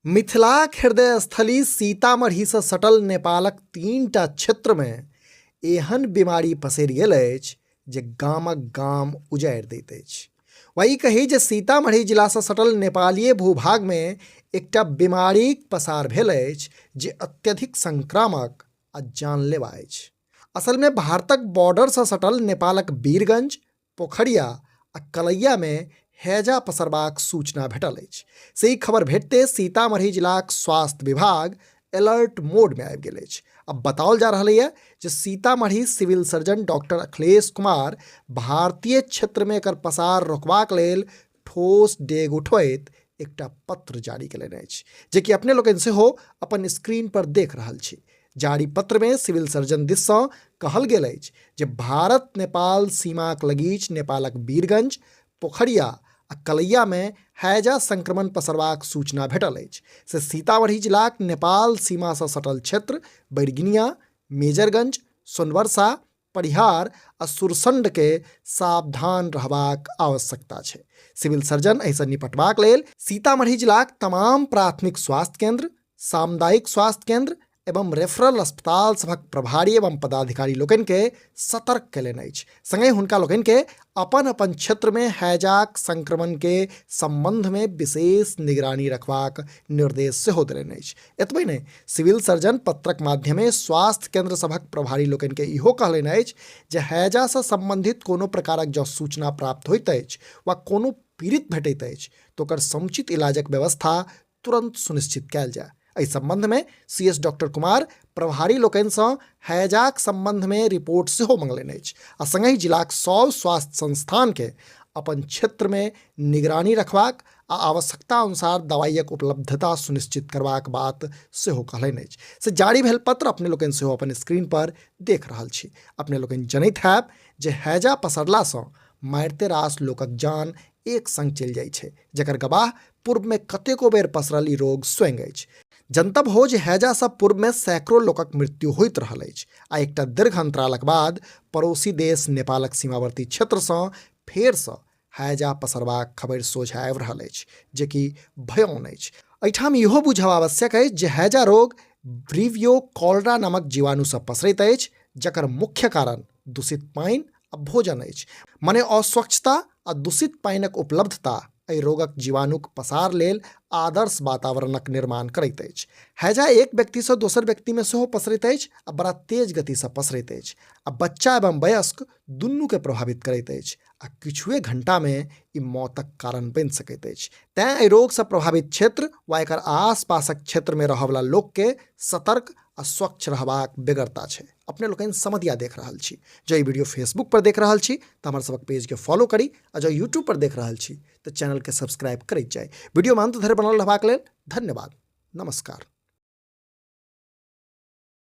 मिथिलाक हृदयस्थली सीतामढ़ीसँ सटल नेपालक तीनटा क्षेत्रमे एहन बीमारी पसरि गेल अछि जे गामक गाम उजाड़ि दैत अछि। वा ई कही जे सीतामढ़ी जिलासँ सटल नेपालीय भूभागमे एकटा बीमारीक पसार भेल अछि जे अत्यधिक संक्रामक आ जानलेवा अछि। असलमे भारतक बॉर्डरसँ सटल नेपालक बीरगंज, पोखरिया आ कलैयामे हैजा पसरबाक सूचना भेटल अछि। से ई खबर भेटते सीतामढ़ी जिलाक स्वास्थ्य विभाग अलर्ट मोडमे आबि गेल अछि। अब बताओल जा रहल है जे Sitamarhi civil surgeon doctor Akhilesh Kumar भारतीय क्षेत्रमे एकर पसार रोकबाक लेल ठोस डेग उठबैत एकटा पत्र जारी कयलनि अछि, जेकि अपने लोकनि सेहो अपन स्क्रीन पर देख रहल छी। जारी पत्रमे सिविल सर्जन दिससँ कहल गेल अछि जे भारत नेपाल सीमाक लगीच नेपालक बीरगंज, पोखरिया आ कलैयामे हैजा संक्रमण पसरबाक सूचना भेटल अछि। से सीतामढ़ी जिलाक नेपाल सीमासँ सटल क्षेत्र बैरगिनिया, मेजरगंज, सोनवर्षा, परिहार आ सुरसंडके सावधान रहबाक आवश्यकता छै। सिविल सर्जन एहिसँ निपटबाक लेल सीतामढ़ी जिलाक तमाम प्राथमिक स्वास्थ्य केंद्र, सामुदायिक स्वास्थ्य केंद्र एवं रेफरल अस्पताल सभक प्रभारी एवं पदाधिकारी लोकनिके सतर्क कयलनि अछि। संगहि हुनका लोकनिके अपन अपन क्षेत्रमे हैजाक संक्रमणके संबंधमे विशेष निगरानी रखबाक निर्देश सेहो देलनि अछि। एतबे नहि, सिविल सर्जन पत्रक माध्यमे स्वास्थ्य केंद्र सभक प्रभारी लोकनिके इहो कहलनि अछि जे हैजासँ संबंधित कोनो प्रकारक जँ सूचना प्राप्त होइत अछि वा कोनो पीड़ित भेटैत अछि तऽ ओकर समुचित इलाजक व्यवस्था तुरंत सुनिश्चित कयल जाय। एहि संबंधमे सी एस डॉक्टर कुमार प्रभारी लोकनिसँ हैजाक संबंधमे रिपोर्ट सेहो मंगलनि अछि आ संगहि जिलाक सभ स्वास्थ्य संस्थानके अपन क्षेत्रमे निगरानी रखबाक आ आवश्यकता अनुसार दवाइयक उपलब्धता सुनिश्चित करबाक बात सेहो कहलनि अछि। से जारी भेल पत्र अपने लोकनि सेहो अपन स्क्रीन पर देख रहल छी। अपने लोकनि जनैत हैब जे हैजा पसरलासँ मारिते रास लोकक जान एक संग चलि जाइ छै, जकर गवाह पूर्वमे कतेको बेर पसरल ई रोग स्वयं अछि। जनतब हो जे हैजासँ पूर्वमे सैकड़ों लोकक मृत्यु होइत रहल अछि आ एकटा दीर्घ अंतरालक बाद पड़ोसी देश नेपालक सीमावर्ती क्षेत्रसँ फेरसँ हैजा पसरबाक खबरि सोझा आबि रहल अछि, जेकि भयाउन अछि। एहिठाम इहो बुझब आवश्यक अछि जे हैजा रोग ब्रिवियो कॉलरा नामक जीवाणुसँ पसरैत अछि, जकर मुख्य कारण दूषित पानि आ भोजन अछि। मने अस्वच्छता आ दूषित पानिक उपलब्धता एहि रोगक जीवाणुक पसार लेल आदर्श वातावरणक निर्माण करैत अछि। हैजा एक व्यक्तिसँ दोसर व्यक्तिमे सेहो पसरैत अछि आ बड़ा तेज गतिसँ पसरैत अछि आ बच्चा एवं वयस्क दुनूके प्रभावित करैत अछि आ किछुए घंटामे ई मौतक कारण बनि सकैत अछि। तैं एहि रोगसँ प्रभावित क्षेत्र वा एकर आसपासक क्षेत्रमे रहयवला लोकके सतर्क आ स्वच्छ रहबाक बेगरता छै। अपने लोकनि समदिया देख रहल छी। जँ ई वीडियो फेसबुक पर देख रहल छी तऽ हमर सबक पेजके फॉलो करी आ जँ यूट्यूब पर देख रहल छी तऽ चैनलके सब्सक्राइब करैत जाइ। वीडियोमे अंत धरि बनल रहबाक लेल धन्यवाद। नमस्कार।